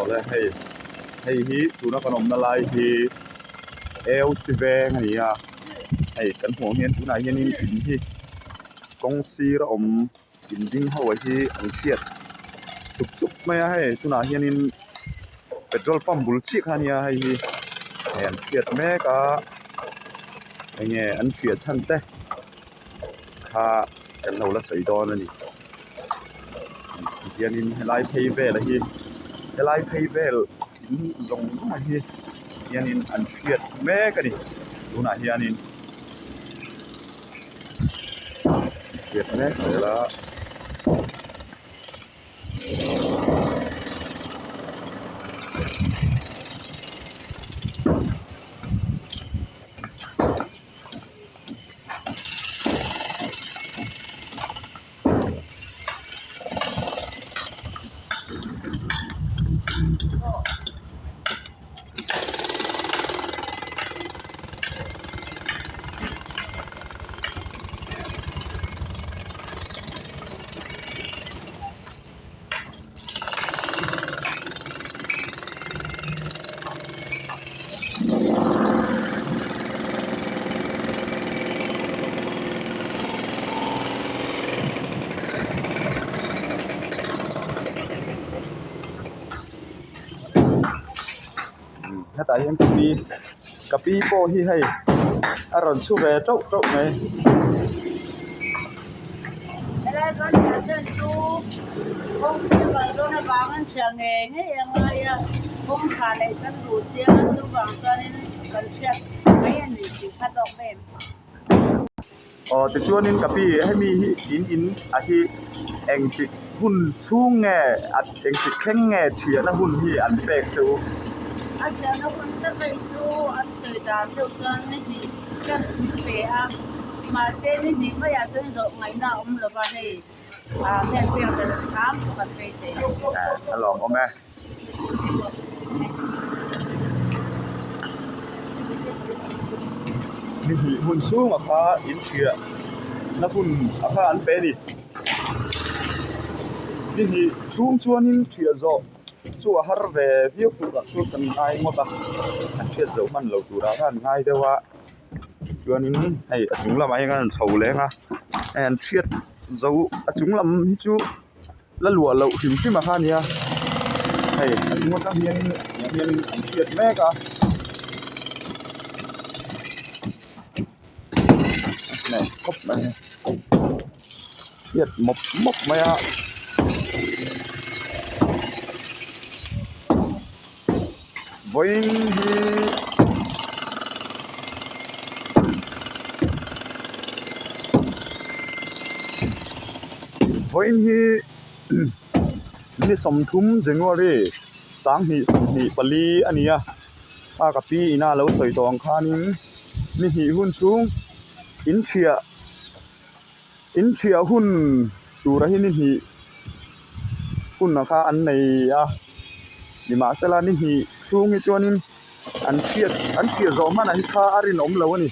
Awle hei hei hi tuna kan awmna lai hi AOC veng a ni a hei kan hmuh ang hian tunah hianin in hi kawng sir a awm in ding ho hi an hriat sup sup mai a hei tunah hianin petrol pump bul chiah kha a nia hei hi hei an hriat mek a enge an hriat chhan te kha kan lo la sawi dawn a ni. Tihianin helai phei vel hi helai phei vel in zawng zawng ah hi hianin an hriat mek a ni tunah hianin hriat mek zel a. Hetah hian ka pi ka pi pawh hi hei a rawn chhu ve teuh teuh mai. Helai kan hriat chuan chu kawngpui a kal dawn avangin hria ngei ngei a ngai a, kawngkhar neih kan duh sia chuvang chuanin kan hriat mai a ni tih kha tawk em. Aw tichuanin ka pi hemi hi in in a hi engtik hun chhung nge a engtik thleng nge thiahna hun hi an pek che u? A thiahna hun tak hei chu an sawi dan deuh chuan ni hnih chance min pe a, mahse ni hnih maiah chuan zawh ngaihna a awm lo va hei ah heng pek dan hram chu kan beisei a ni. A lawmawm e. Ni hnih hun chhungah kha in hriah na hun a kha an pe a ni. Ni hnih chhung chuanin hriah zawh chu a har ve viau turah chu kan ngai ngawt a, an hriat zawh hman lo turah khan an ngai deuh a chuanin hei a chung lamah hian an chho leng a hei an hriat zo a chung lam hi chu. La luah loh hrim hrim a kha ania hei a chung atang hianin tiang hianin an hriat mek a a khawp mai hriat mawp mawp mai a. Vawiin hi vawiin hi ni 30 January 2024 a ni a a ka pi ina a lo sawi tawh ang khanin ni hnih hun chhung inchhiah inchhiah hun tura hi ni hnih hun kha an nei a nimahsela ni hnih chhung hi chuanin an hriat an hriat zawh hmanah hi kha a rinawm lo a ni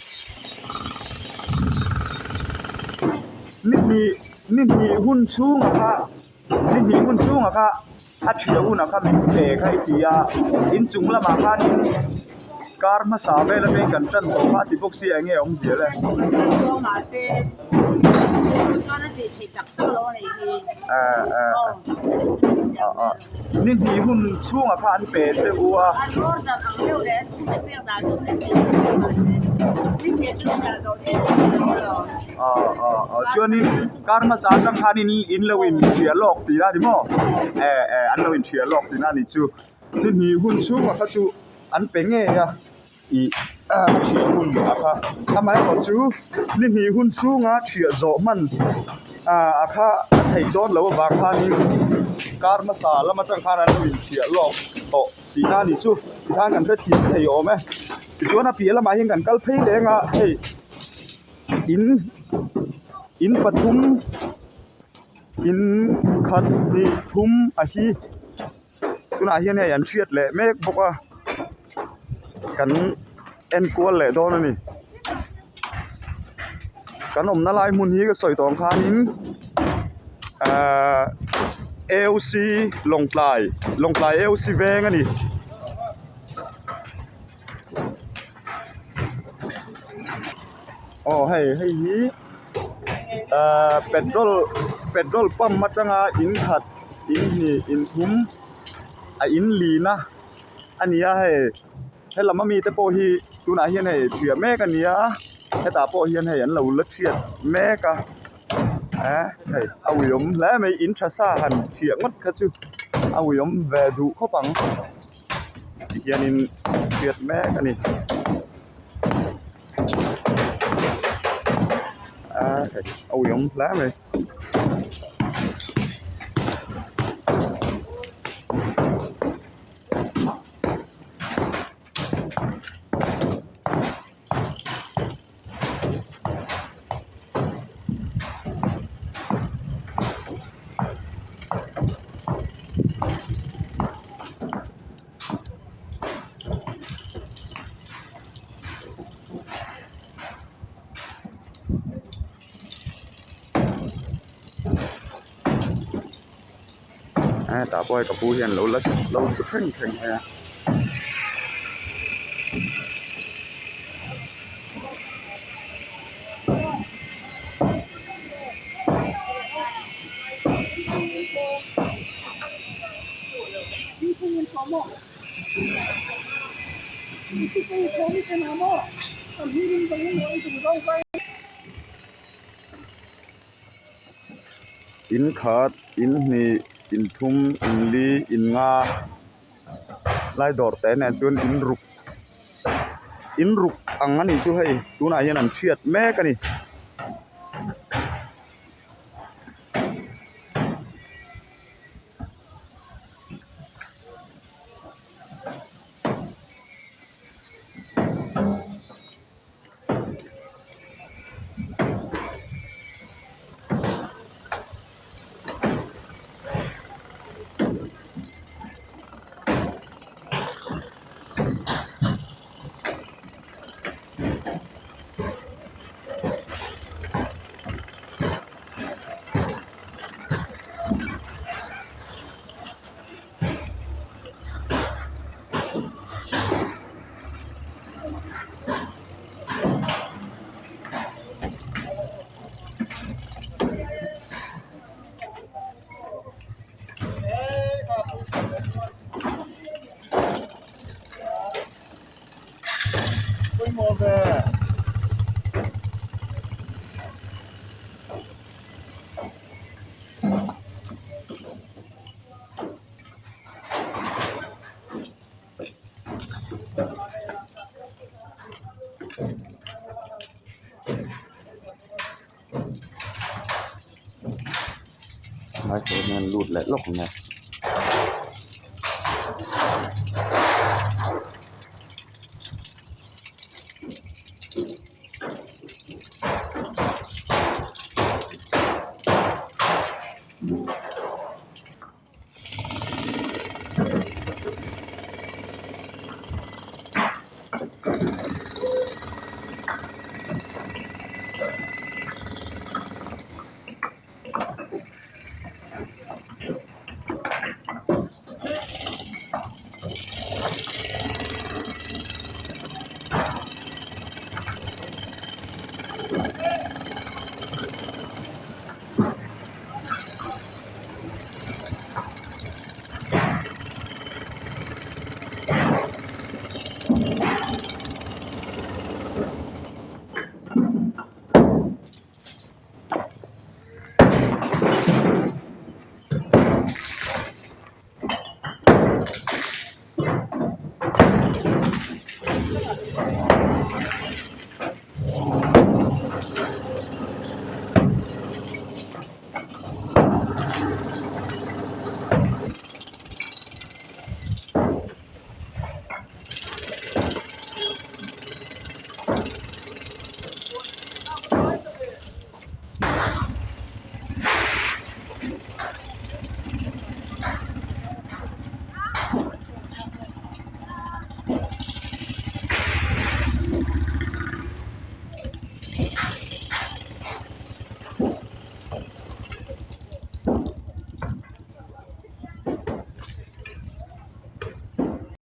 ni hnih ni hnih hun chhungah kha ni hnih hun chhungah kha a thiah hunah kha min pe kha i ti a inchung lamah khanin kar hmasa vel atangin kan tan tawh kha a ti bawk sia eng nge a awmzia le. Ni hnih hun chhungah kha an pe che u a. Chuanin kar hmasa atang khanin in lo inhria lawk tih a ni maw? An lo inhria lawk tihna a ni chu. Ni hnih hun chhungah kha chu an pe ngei a ih a thiah hun a kha amaherawh chu ni hnih hun chhunga thiah zawh hman ah a kha a theih dawn loh avang khanin kar hmasa lam atang khan an lo inthiah lawk tawh tihna a ni chu tikhan kan hrethiam thei awm e tichuan a piah lamah hian kan kal phei leng a hei in in pathum in khat hnih thum a hi. Tunah hian hei an hriat leh mek bawk a kan en kual leh dawn a ni kan awmna lai hmun hi ka sawi tawh ang khanin ahh. AOC Lawngtlai Lawngtlai AOC veng a ni. Aw hei hei hi ahh petrol petrol pump atanga in khat in hnih in thum a in lin a a ni a hei helam ami te pawh hi tunah hian hei thiah mek a ni a hetah pawh hian hei an lo la thiat mek a eh hei a ui awm hle mai in tha sa han thiah ngawt kha chu a ui awm ve duh khawp ang tihianin thiat mek a ni ah hei a ui awm hle mai. Hetah pawh hei ka pu hian lo la lo thu thleng thleng mai a. In khat in hnih in thum in li in nga lai dawr te nen chuan in ruk in ruk ang a nih chu hei tunah hian an chhiat mek a ni. Lai tur hian lut leh lawk ang e.